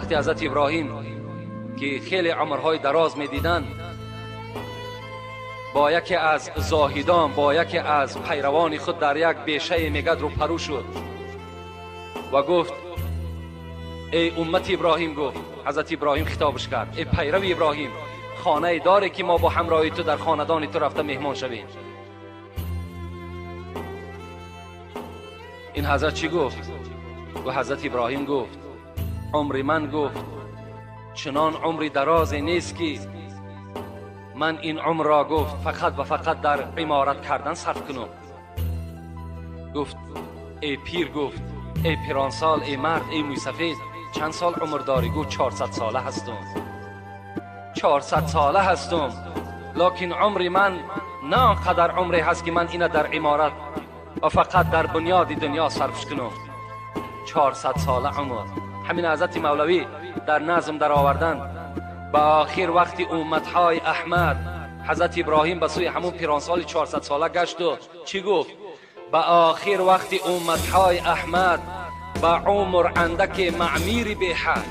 وقتی حضرت ابراهیم که خیلی عمرهای دراز میدیدند، با یکی از زاهدان، با یکی از پیروان خود در یک بیشه میگد رو پرو شد و گفت ای امت ابراهیم، گفت حضرت ابراهیم خطابش کرد، ای پیرو ابراهیم، خانه داره که ما با همراهی تو در خاندان تو رفته مهمان شویم. این حضرت چی گفت؟ و حضرت ابراهیم گفت عمر من، گفت چنان عمری درازی نیست که من این عمر را، گفت فقط و فقط در عمارت کردن صرف کنم. گفت ای پیر، گفت ای پیرانسال، ای مرد، ای موی سفید، چند سال عمر داری؟ گفت 400 ساله هستم، 400 ساله هستم، لکن عمر من نه آنقدر عمری هست که من اینه در عمارت و فقط در بنیاد دنیا صرفش کنم. 400 ساله عمر. همین حضرت مولوی در نظم در آوردن به آخر وقتی امتهای احمد، حضرت ابراهیم به سوی همون پیرانسال 400 ساله گشت و چی گفت؟ به آخر وقتی امتهای احمد به عمر اندک معمیر به حد.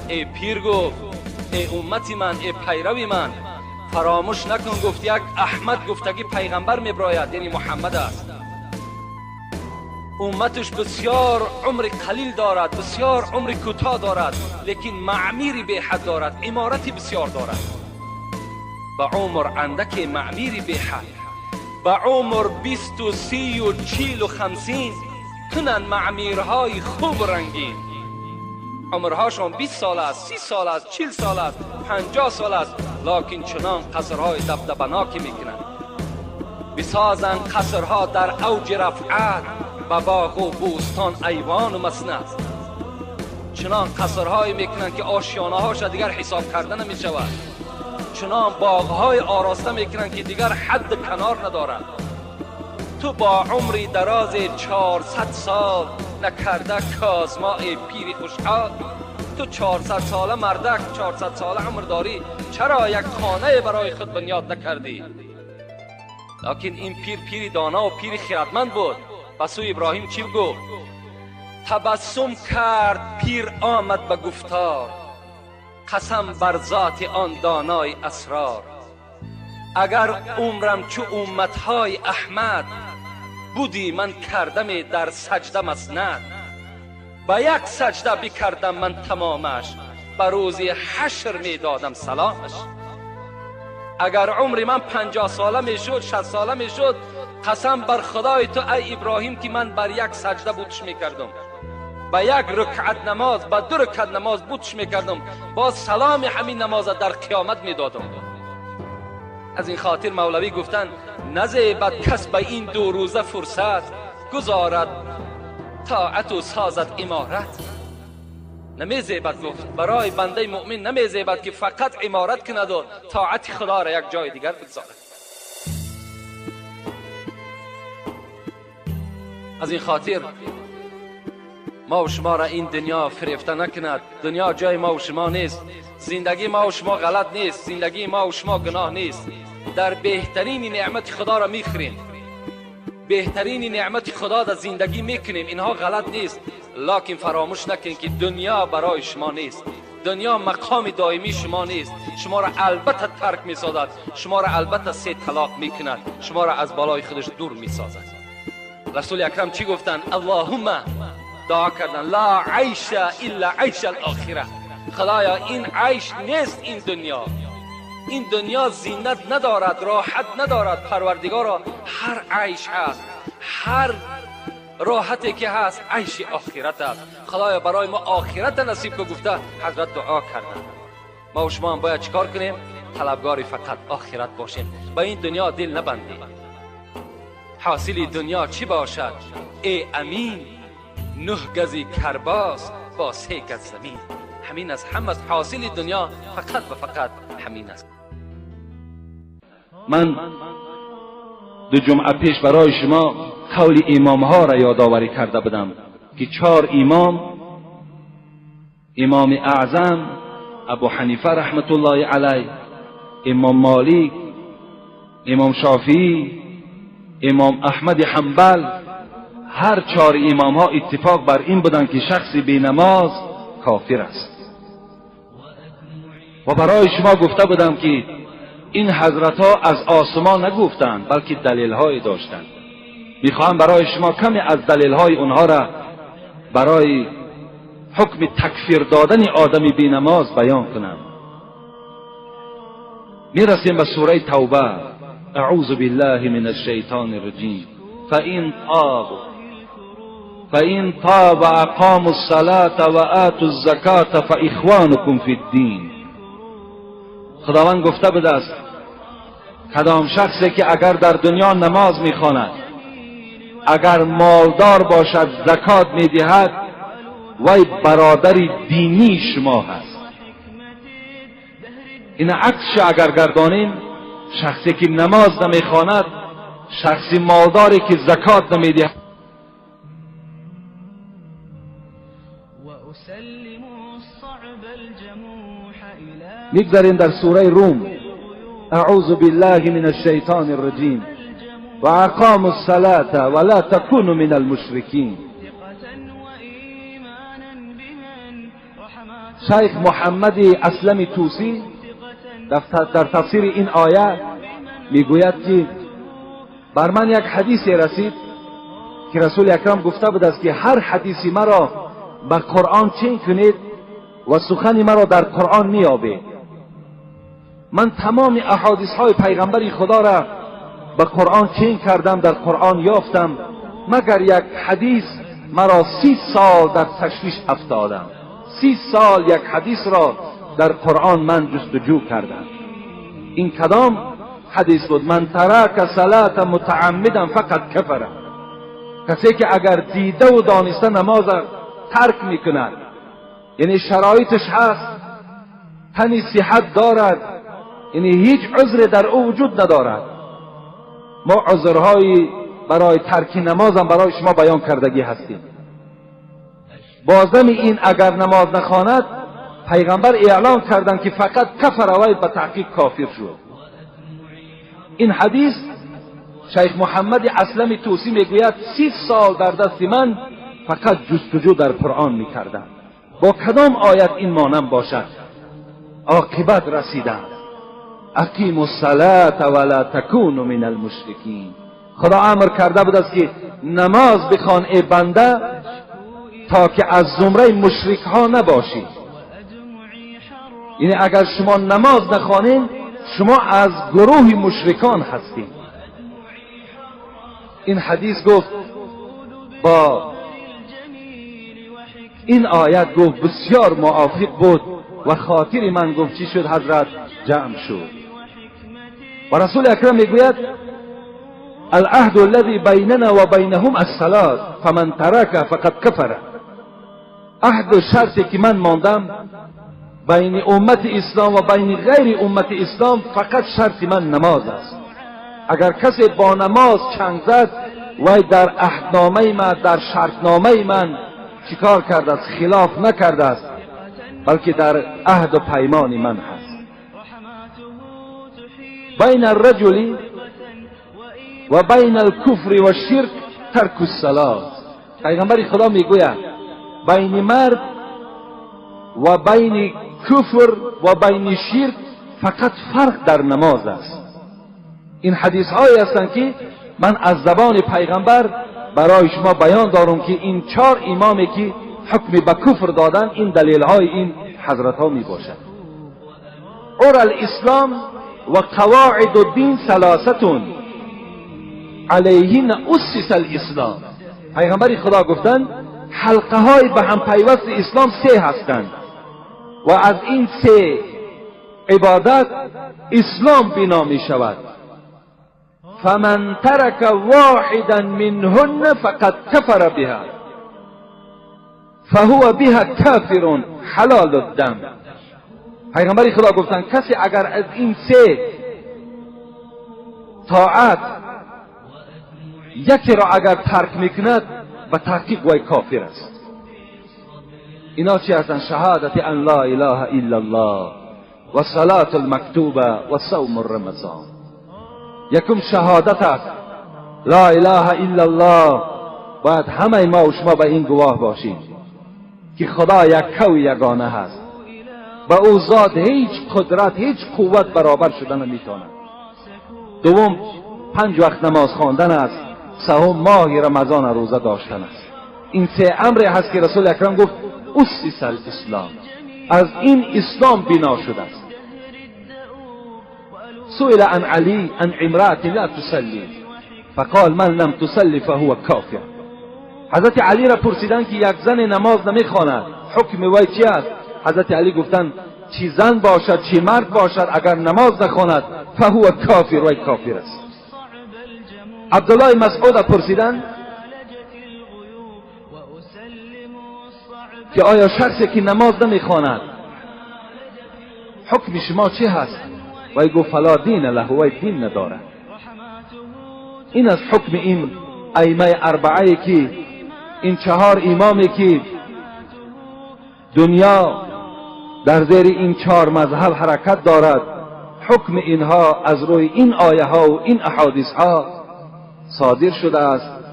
ای پیر، گفت ای امت من، ای پیروی من، فراموش نکن، گفت یک احمد گفتگی پیغمبر میبراید، یعنی محمد است. امتش بسیار عمر قلیل دارد، بسیار عمر کوتاه دارد، لیکن معمیری به حد دارد، عمارتی بسیار دارد. به عمر اندک معمیری به حد، به عمر 20 و 30 و 40 و 50 کنن معمیرهای خوب رنگین. عمرهاشون 20 سال است، 30 سال است، 40 سال است، 50 سال است، لکن چنان قصرهای دبدبناکی میکنند. بسازن قصرها در اوج رفعت، به باغ و بوستان ایوان و مسند. چنان قصرهایی میکنند که آشیانه هاش دیگر حساب کرده نمیشود. چنان باغهای آراسته میکنند که دیگر حد کنار ندارد. تو با عمری دراز 400 سال نکرده کازمای پیری خوشحال. تو 400 ساله مردک، 400 ساله عمر داری، چرا یک خانه برای خود بنیاد نکردی؟ لکن این پیر پیری دانا و پیری خردمند بود. به سوی ابراهیم چی گفت؟ تبسم کرد پیر آمد به گفتار، قسم بر ذات آن دانای اسرار. اگر عمرم چو امتهای احمد بودی من کردم در سجده مسند. به یک سجده بکردم من تمامش، به روز حشر میدادم سلامش. اگر عمر من 50 ساله میشد، 60 ساله میشد، قسم بر خدای تو ای ابراهیم که من بر یک سجده بودش میکردم، به یک رکعت نماز، به 2 رکعت نماز بودش میکردم، باز سلام همین نماز در قیامت میدادم. از این خاطر مولوی گفتن نزیبد کس به این 2 روزه فرصت، گذارد طاعت و سازد عمارت. نمیزیبد، گفت برای بنده مؤمن نمیزیبد که فقط عمارت کند و طاعت خدا را یک جای دیگر بگذارد. از این خاطر ما و شما را این دنیا فریفته نکند. دنیا جای ما و شما نیست. زندگی ما و شما غلط نیست. زندگی ما و شما گناه نیست. در بهترین نعمت خدا را میخوریم، بهترین نعمت خدا در زندگی میکنیم، اینها غلط نیست. لکن فراموش نکنید که دنیا برای شما نیست. دنیا مقام دائمی شما نیست. شما را البته ترک میسازد، شما را البته 3 طلاق میکند، شما را از بالای خودش دور میسازد. رسول اکرم چی گفتن؟ اللهم دعا کردن لا عیش الا عیش الاخره. خدایا این عیش نیست، این دنیا، این دنیا زینت ندارد، راحت ندارد. پروردگارا هر عیش هست، هر راحتی که هست عیش آخرت است. خدایا برای ما آخرت نصیب که گفته حضرت دعا کردن. ما و شما هم باید چیکار کنیم؟ طلبگار فقط آخرت باشیم، با این دنیا دل نبندیم. حاصل دنیا چی باشد؟ ای امین 9 گزی کرباس با 3 گز زمین. همین است، هم از حاصل دنیا فقط و فقط همین است. من 2 جمعه پیش برای شما قول امام ها را یادآوری کرده بودم که 4 امام، امام اعظم ابو حنیفه رحمت الله علیه، امام مالک، امام شافعی، امام احمد حنبل، هر 4 امام ها اتفاق بر این بودند که شخص بی نماز کافر است. و برای شما گفته بودم که این حضرت ها از آسمان نگفتند، بلکه دلیل های داشتند. میخواهم برای شما کمی از دلیل های اونها را برای حکم تکفیر دادن آدم بی نماز بیان کنم. میرسیم به سوره توبه. اعوذ بالله من الشیطان الرجیم. فإن تاب اقاموا الصلاة وآتوا الزکاة فإخوانكم فی الدین. خداوند گفته بوده است کدام شخصی که اگر در دنیا نماز میخواند، اگر مالدار باشد، زکات میدهد، وی برادر دینی شما هست. این عکسش اگر گردانیم، شخصی که نماز نمیخواند، شخصی مالداری که زکات نمیدهد، میگذاریم در سوره روم. اعوذ بالله من الشیطان الرجیم. و اقاموا الصلاة ولا تكونوا من المشرکین. شیخ محمد اسلم طوسی در تفسیر این آیه میگوید که بر من یک حدیثی رسید که رسول اکرم گفته بود است که هر حدیثی مرا به قرآن چین کنید و سخن مرا در قرآن میابید. من تمام احادیث های پیغمبر خدا را به قرآن چین کردم، در قرآن یافتم، مگر یک حدیث مرا 30 سال در تشویش افتادم. 30 سال یک حدیث را در قرآن من جستجو کردم. این کدام حدیث بود؟ من ترک صلاة متعمدا فقد کفر. کسی که اگر دیده و دانسته نماز ترک میکند، یعنی شرایطش هست، تنی صحت دارد، یعنی هیچ عذر در او وجود ندارد. ما عذرهایی برای ترک نمازم برای شما بیان کردگی هستیم. بازم این اگر نماز نخواند، پیغمبر اعلام کردند که فقط کفر، وی به تحقیق کافر شد. این حدیث شیخ محمد اسلم طوسی میگوید 30 سال در دست من فقط جستجو در قرآن میکردم با کدام آیت این مانند باشد. عاقبت رسیدم. اقیموا الصلاة ولا تکونوا من المشرکین. خدا امر کرده بود است که نماز بخوان ای بنده تا که از زمره مشرک ها نباشی. یعنی اگر شما نماز نخوانین، شما از گروه مشرکان هستین. این حدیث گفت با این آیت گفت بسیار موافق بود و خاطر من گفت چی شد حضرت؟ جمع شد. و رسول اکرم میگوید العهد الذي بیننا و بینهم الصلاة فمن ترک فقد کفر. عهد و شرطی که من ماندم بین امت اسلام و بین غیر امت اسلام، فقط شرط من نماز است. اگر کسی با نماز چنگ زد، وی در عهدنامه من، در شرطنامه من چیکار کرده است؟ خلاف نکرده است، بلکه در عهد و پیمان من هست. بین الرجل و بین الکفر و الشرک ترک الصلاة. پیغمبر خدا میگوید بین مرد و بین کفر و بین شرک فقط فرق در نماز است. این حدیث هایی هستند که من از زبان پیغمبر برای شما بیان دارم که این 4 امامی که حکم به کفر دادن، این دلیل های این حضرت ها می باشد. عرى الاسلام و قواعد الدین ثلاثة علیهن اسس الاسلام. پیغمبر خدا گفتند حلقه های به هم پیوست اسلام 3 هستند و از این 3 عبادت اسلام بنا می شود. فمن ترک واحدا منهن فقد کفر بها فهو بها کافر حلال الدم. پیغمبر خدا گفتند کسی اگر از این 3 طاعت یکی را اگر ترک میکند، به تحقیق وی کافر است. اینا چی هستند؟ شهادت ان لا اله الا الله و صلاة المکتوبه و صوم الرمضان. یکم شهادت است، لا اله الا الله. باید همه ما و شما به این گواه باشیم که خدا یک و یگانه هست. به او ذات هیچ قدرت، هیچ قوت برابر شده نمیتواند. دوم 5 وقت نماز خواندن است. سوم ماه رمضان روزه داشتن است. این 3 امر هست که رسول اکرم گفت اسس الاسلام، از این اسلام بنا شده است. سئل عن علی عن امرأة لا تصلي فقال من لم تصلي فهو کافر. حضرت علی را پرسیدند که یک زن نماز نمیخواند حکم وی چی است؟ حضرت علی گفتند چی زن باشد چی مرد باشد اگر نماز نخواند فهو کافر، وی کافر است. عبدالله مسعود را پرسیدند که آیا شخصی که نماز نمیخواند حکم شما چی هست؟ وی گفت فلا دین له، وی دین ندارد. این از حکم این ائمه اربعه که این 4 امامی که دنیا در زیر این 4 مذهب حرکت دارد، حکم اینها از روی این آیه ها و این احادیث ها صادر شده است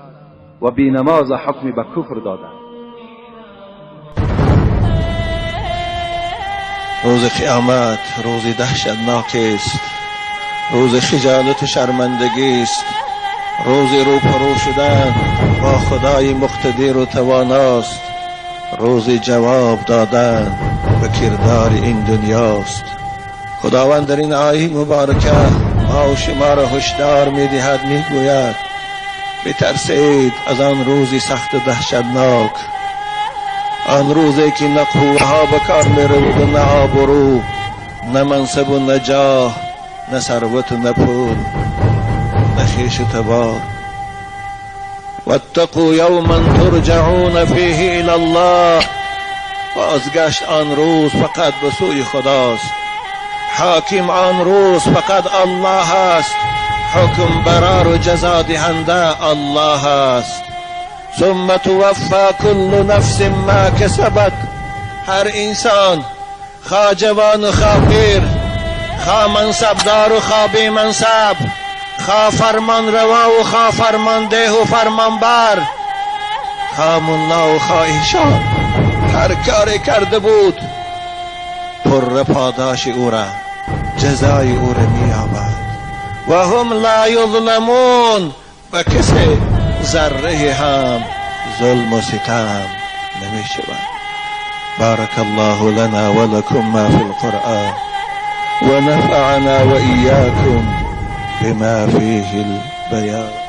و بی نماز حکم به کفر دادند. روز قیامت روز دهشتناک است، روز خجالت و شرمندگی است، روز روبرو شدن با خدای مقتدر و تواناست، روز جواب دادن به کردار این دنیاست. خداوند در این آیه مبارکه ما و شما را هشدار میدهد، میگوید بترسید از آن روز سخت و دهشتناک، آن روزی که نه قوه به کار میرود و نه آبرو، نه منصب و نه جاه، نه ثروت و نه پول، نه خویش و تبار. واتقوا یوما ترجعون فیه الی الله. بازگشت آن روز فقط به سوی خداست. حاکم آن روز فقط الله است. حکم برار و جزا دهنده الله است. ثم توفى كل نفس ما کسبت. هر انسان، خواه جوان و خواه پیر، خواه منصبدار و خواه بی منصب، خواه فرمان روا و خواه فرمانده و فرمانبر، خواه ملا و خواه ایشان، هر کاری کرده بود پر پاداش او را، جزای او را می‌یابد. و هم لا یظلمون. و کسی ذره هم ظلم و ستم نمی شود. بارك الله لنا ولكم ما في القرآن ونفعنا وإياكم بما فيه البيان.